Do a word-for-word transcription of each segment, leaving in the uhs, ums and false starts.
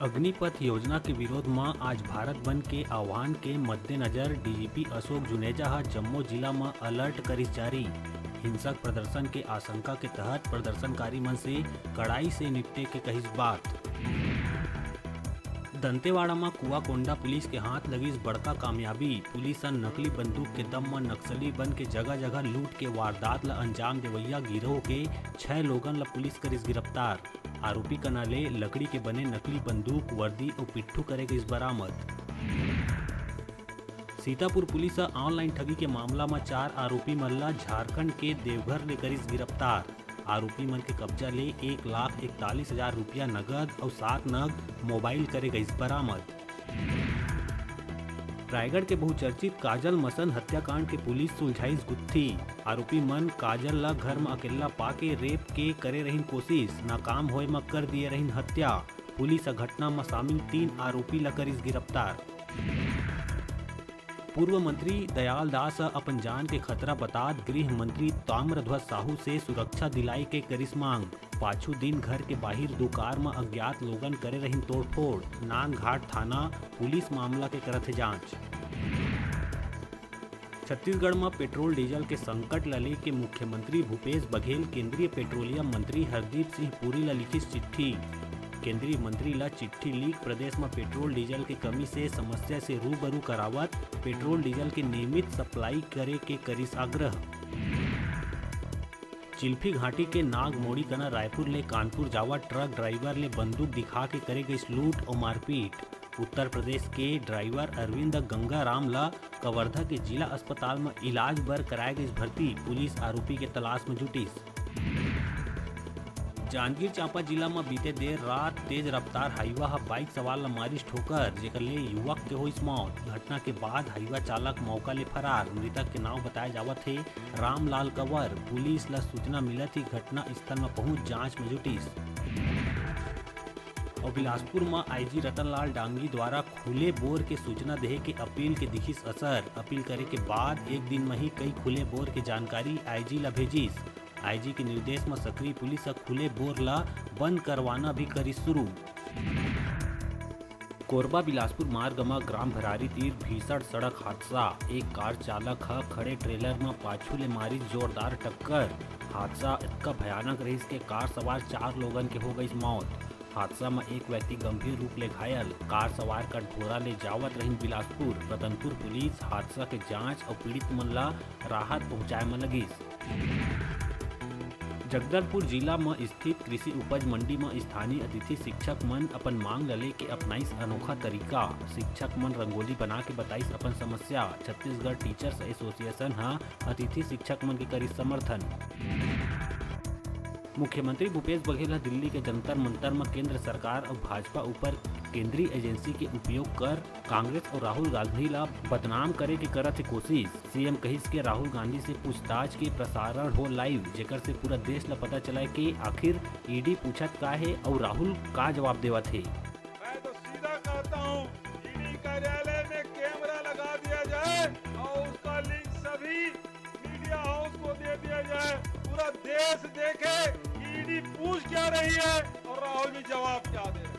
अग्निपथ योजना के विरोध म आज भारत बंद के आह्वान के मद्देनजर डीजीपी अशोक जुनेजा ह जम्मो जिला म अलर्ट करिस जारी। हिंसक प्रदर्शन के आशंका के तहत प्रदर्शनकारी मन से कड़ाई से निपटे के कहिस बात। दंतेवाड़ा म कुआकोंडा पुलिस के हाथ लगिस बड़का कामयाबी। पुलिस ह नकली बंदूक के दम म नक्सली बन के जगह-जगह लूट के वारदात ल अंजाम देवइया गिरोह के छह लोगन ल पुलिस करिस गिरफ्तार। आरोपी कना ले लकड़ी के बने नकली बंदूक, वर्दी अउ पिट्ठू करे गइस बरामद। सीतापुर पुलिस ह ऑनलाइन ठगी के मामला म चार आरोपी मन ल झारखंड के देवघर ले करिस गिरफ्तार। आरोपी मन के कब्जा ले एक लाख इकतालीस हजार रुपया नगद अउ सात नग मोबाइल करे गइस बरामद। रायगढ़ के बहुचर्चित काजल मसन हत्याकांड के पुलिस सुलझाइस गुत्थी। आरोपी मन काजल ल घर म अकेल्ला पाके रेप के करे रहिन कोशिश, नाकाम होए म कर दिए रहिन हत्या। पुलिस ह घटना म शामिल तीन आरोपी ल करिस गिरफ्तार। पूर्व मंत्री दयाल दास ह अपन जान के खतरा बतात गृह मंत्री ताम्रध्वज साहू से सुरक्षा दिलाए के करिस मांग। पाछू दिन घर के बाहिर दो कार म अज्ञात लोगन करे रहिन तोड़फोड़। नांदघाट थाना पुलिस मामला के करत हे जांच। छत्तीसगढ़ म पेट्रोल डीजल के संकट ल लेके मुख्यमंत्री भूपेश बघेल केंद्रीय पेट्रोलियम मंत्री हरदीप सिंह पुरी ल लिखिस चिट्ठी। केंद्रीय मंत्री ल चिट्ठी लिख प्रदेश म पेट्रोल डीजल के कमी से समस्या से रूबरू करावत पेट्रोल डीजल के नियमित सप्लाई करे के करिस आग्रह। चिल्फी घाटी के नागमोड़ी कना रायपुर ले कानपुर जावत ट्रक ड्राइवर ले बंदूक दिखा के करे गइस लूट अउ मारपीट। उत्तर प्रदेश के ड्राइवर अरविंद गंगाराम ल कवर्धा के जिला अस्पताल म इलाज बर कराए गइस भर्ती। पुलिस आरोपी के तलाश म जुटिस। जांजगीर चांपा जिला म बीते देर रात तेज रफ्तार हाईवा ह बाइक सवार ल मारिस ठोकर, जेकर ले युवक के होइस मौत। घटना के बाद हाईवा चालक मौका ले फरार। मृतक के नांव बताए जावत हे रामलाल कंवर। पुलिस ल सूचना मिलत ही घटना स्थल म पहुंच जांच म जुटिस। अउ बिलासपुर म आईजी रतनलाल डांगी द्वारा खुले बोर के सूचना देहे के अपील के दिखिस असर। अपील करे के बाद एक दिन म ही कई खुले बोर के जानकारी आईजी ल भेजिस। आईजी के निर्देश म सक्रिय पुलिस ह खुले बोर ल बंद करवाना भी करिस शुरू। कोरबा बिलासपुर मार्ग म ग्राम भरारी तीर भीषण सड़क हादसा। एक कार चालक ह खड़े ट्रेलर म पाछू ले मारिस जोरदार टक्कर। हादसा इतका भयानक रहिस के कार सवार चार लोगन के हो गइस मौत। हादसा म एक व्यक्ति गंभीर रूप ले घायल। कार सवार कटघोरा ले जावत रहिन बिलासपुर। रतनपुर पुलिस हादसा के जांच अउ पीड़ित मन ल राहत पहुंचाए म लगिस। जगदलपुर जिला म स्थित कृषि उपज मंडी म स्थानीय अतिथि शिक्षक मन अपन मांग ल लेके अपनाइस अनोखा तरीका। शिक्षक मन रंगोली बना के बताइस अपन समस्या। छत्तीसगढ़ टीचर्स एसोसिएशन ह अतिथि शिक्षक मन के करिस समर्थन। मुख्यमंत्री भूपेश बघेल ह दिल्ली के जंतर मंतर म केंद्र सरकार अउ भाजपा ऊपर केंद्रीय एजेंसी के उपयोग कर कांग्रेस अउ राहुल गांधी ला बदनाम करे के करत हे कोशिश। सीएम कहिस के राहुल गांधी से पूछताछ के प्रसारण हो लाइव, जेकर से पूरा देश ला पता चलय के आखिर ईडी पूछत का हे अउ राहुल का जवाब देवत हे। मैं तो सीधा कहता हूँ, ईडी कार्यालय में कैमरा लगा दिया जाए और उसका लिंक सभी मीडिया हाउस को दे दिया जाए, पूरा देश देखे कि ईडी पूछ क्या रही है और राहुल जी जवाब क्या दे रहे हैं।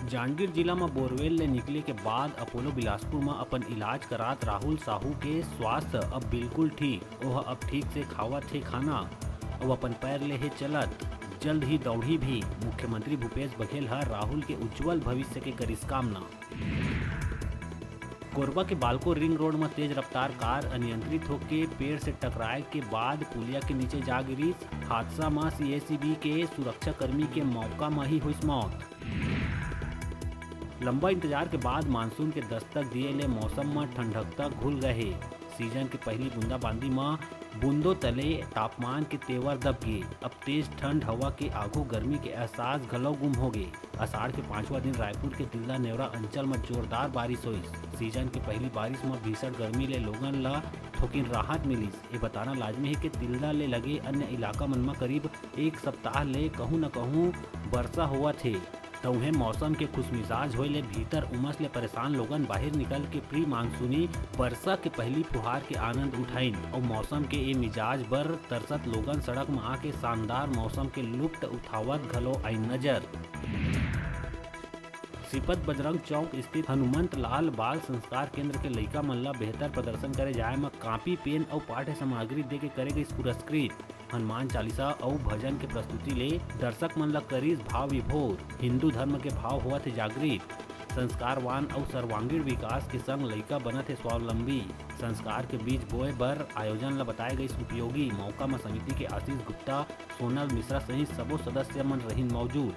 जांजगीर जिला म बोरवेल ले निकले के बाद अपोलो बिलासपुर म अपन इलाज करात राहुल साहू के स्वास्थ्य अब बिल्कुल ठीक। ओह अब ठीक से खावत हे खाना, अउ अपन पैर ले हे चलत। जल्द ही दौड़ही भी। मुख्यमंत्री भूपेश बघेल ह राहुल के उज्जवल भविष्य के करिस कामना। कोरबा के बालको रिंग रोड म तेज रफ्तार कार अनियंत्रित होके पेड़ से टकराए के बाद पुलिया के नीचे जा गिरिस। हादसा म सीएसीबी के सुरक्षाकर्मी के मौका म ही होइस मौत। लंबा इंतजार के बाद मानसून के दस्तक दिए ले मौसम म ठंडकता घुल गए हे। सीजन के पहली बूंदाबांदी म बूंदो तले तापमान के तेवर दब गे। अब तेज ठंड हवा के आगू गर्मी के एहसास घलो गुम हो गे। अषाढ़ के पांचवा दिन रायपुर के तिल्दा नेवरा अंचल म जोरदार बारिश होइस। सीजन के पहली बारिश म भीषण गर्मी ले लोगन ल थोकिन राहत मिलिस। ये बताना लाजमी हे कि तिल्दा ले लगे अन्य इलाका मन म करीब एक सप्ताह ले कहूं न कहूं बरसा होवत हे। उहें, मौसम के खुशमिजाज होए ले भीतर उमस ले परेशान लोगन बाहिर निकल के प्री मानसूनी बरसा के पहली फुहार के आनंद उठाइन अउ मौसम के ए मिजाज बर तरसत लोगन सड़क म आके शानदार मौसम के लुप्त उठावत घलो आइन नजर। सिपत बजरंग चौक स्थित हनुमंत लाल बाल संस्कार केंद्र के लइका मन ला बेहतर प्रदर्शन करे जाए म कापी, पेन अउ पाठ्य सामग्री दे के करे गइस पुरस्कृत। हनुमान चालीसा अउ भजन के प्रस्तुति ले दर्शक मन ला करिस भाव विभोर। हिंदू धर्म के भाव होवत हे जागृत। संस्कारवान अउ सर्वांगीण विकास के संग लइका बनत हे स्वावलंबी। संस्कार के बीज बोए बर आयोजन ला बताए गइस उपयोगी। मौका म समिति के आशीष गुप्ता, सोनल मिश्रा सहित सबो सदस्य मन रहिन मौजूद।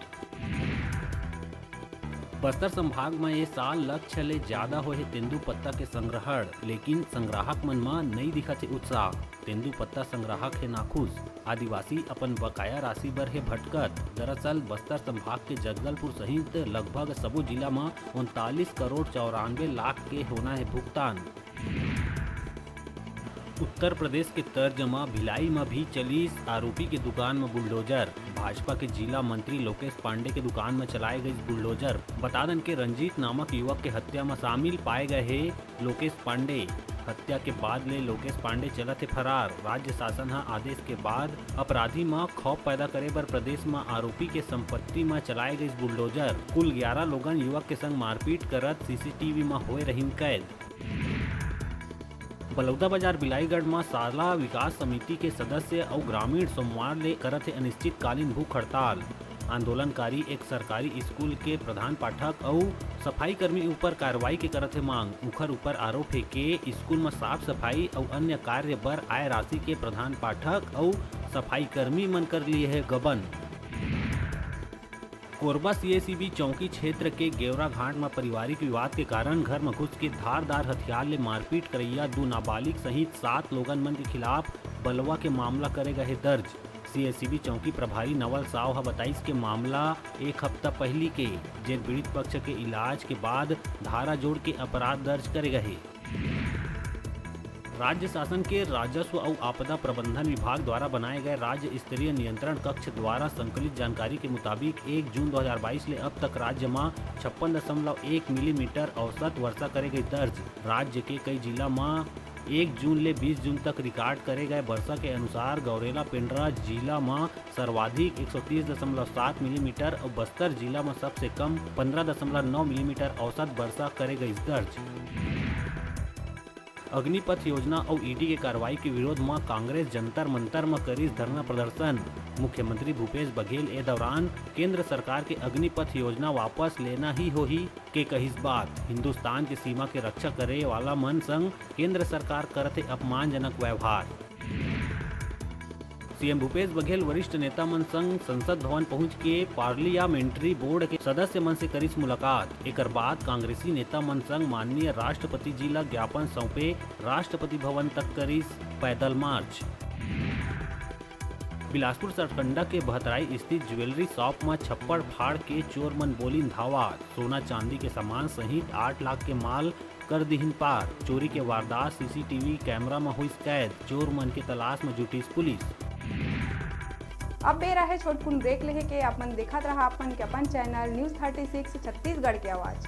बस्तर संभाग म ए साल लक्ष्य ले ज्यादा होए हे तेंदू पत्ता के संग्रहण, लेकिन संग्राहक मन म नइ दिखत हे उत्साह। तेंदू पत्ता संग्राहक हे नाखुश। आदिवासी अपन बकाया राशि बर हे भटकत। दरअसल बस्तर संभाग के जगदलपुर सहित लगभग सबो जिला म उनतालीस करोड़ चौरानवे लाख के होना हे भुगतान। उत्तर प्रदेश के तर्ज म भिलाई म भी चलिस आरोपी के दुकान म बुलडोजर। भाजपा के जिला मंत्री लोकेश पांडे के दुकान म चलाए गइस बुलडोजर। बता दन के रंजीत नामक युवक के हत्या म शामिल पाए गए हे लोकेश पांडे। हत्या के बाद ले लोकेश पांडे चलत हे फरार। राज्य शासन ह आदेश के बाद अपराधी म खौफ पैदा करे बर प्रदेश म आरोपी के संपत्ति म चलाए गइस बुलडोजर। कुल ग्यारह लोगन युवक के संग मारपीट करत सीसीटीवी म होए रहिन कैद। बलौदाबाजार बिलाईगढ़ म साला विकास समिति के सदस्य अउ ग्रामीण सोमवार ले करत हे अनिश्चितकालीन भूख हड़ताल। आंदोलनकारी एक सरकारी स्कूल के प्रधान पाठक अउ सफाई कर्मी ऊपर कार्रवाई के करत हे मांग। उखर ऊपर आरोप हे के स्कूल म साफ सफाई अउ अन्य कार्य बर आय राशि के प्रधान पाठक अउ सफाई कर्मी मन कर लिए हे गबन। कोरबा सीएसीबी चौकी क्षेत्र के गेवराघाट म पारिवारिक विवाद के कारण घर म घुस के धारदार हथियार ले मारपीट करइया दू नाबालिग सहित सात लोगन मन के खिलाफ बलवा के मामला करे गए हे दर्ज। सीएसीबी चौकी प्रभारी नवल साव ह बताइस के मामला एक हफ्ता पहिली के, जेन पीड़ित पक्ष के इलाज के बाद धारा जोड़ के अपराध दर्ज करे गए हे। राज्य शासन के राजस्व अउ आपदा प्रबंधन विभाग द्वारा बनाए गए राज्य स्तरीय नियंत्रण कक्ष द्वारा संकलित जानकारी के मुताबिक, एक जून दो हज़ार बाईस ले अब तक राज्य म छप्पन दशमलव एक मिलीमीटर औसत वर्षा करे गई दर्ज। राज्य के कई जिला म एक जून ले बीस जून तक रिकॉर्ड करे गए वर्षा के अनुसार, गौरेला पेंड्रा जिला म सर्वाधिक एक सौ तीस दशमलव सात मिलीमीटर अउ बस्तर जिला म सबसे कम पंद्रह दशमलव नौ मिलीमीटर औसत वर्षा करे गइस दर्ज। अग्निपथ योजना अउ ईडी के कार्रवाई के विरोध म कांग्रेस जंतर मंतर म करिस धरना प्रदर्शन। मुख्यमंत्री भूपेश बघेल ए दौरान केंद्र सरकार के अग्निपथ योजना वापस लेना ही होही के कहिस बात। हिंदुस्तान के सीमा के रक्षा करे वाला मन संग केंद्र सरकार करत हे अपमानजनक व्यवहार। सीएम भूपेश बघेल वरिष्ठ नेता मन संग संसद भवन पहुंच के पार्लियामेंट्री बोर्ड के सदस्य मन से करिस मुलाकात। एकर बाद कांग्रेसी नेता मन संग माननीय राष्ट्रपति जी ला ज्ञापन सौंपे, राष्ट्रपति भवन तक करिस पैदल मार्च। बिलासपुर सरकंडा के भतराई स्थित ज्वेलरी शॉप म छप्पड़ फाड़ के चोर मन बोलिन धावा। सोना चांदी के सामान सहित आठ लाख के माल कर दिहिन पार। चोरी के वारदात सीसीटीवी कैमरा म होइस कैद। चोर मन के तलाश म जुटिस पुलिस। अब बेरा हे छोटकुन ब्रेक लेहे के। अपन देखत रहा अपन के अपन channel news thirty six Chhattisgarh के आवाज़।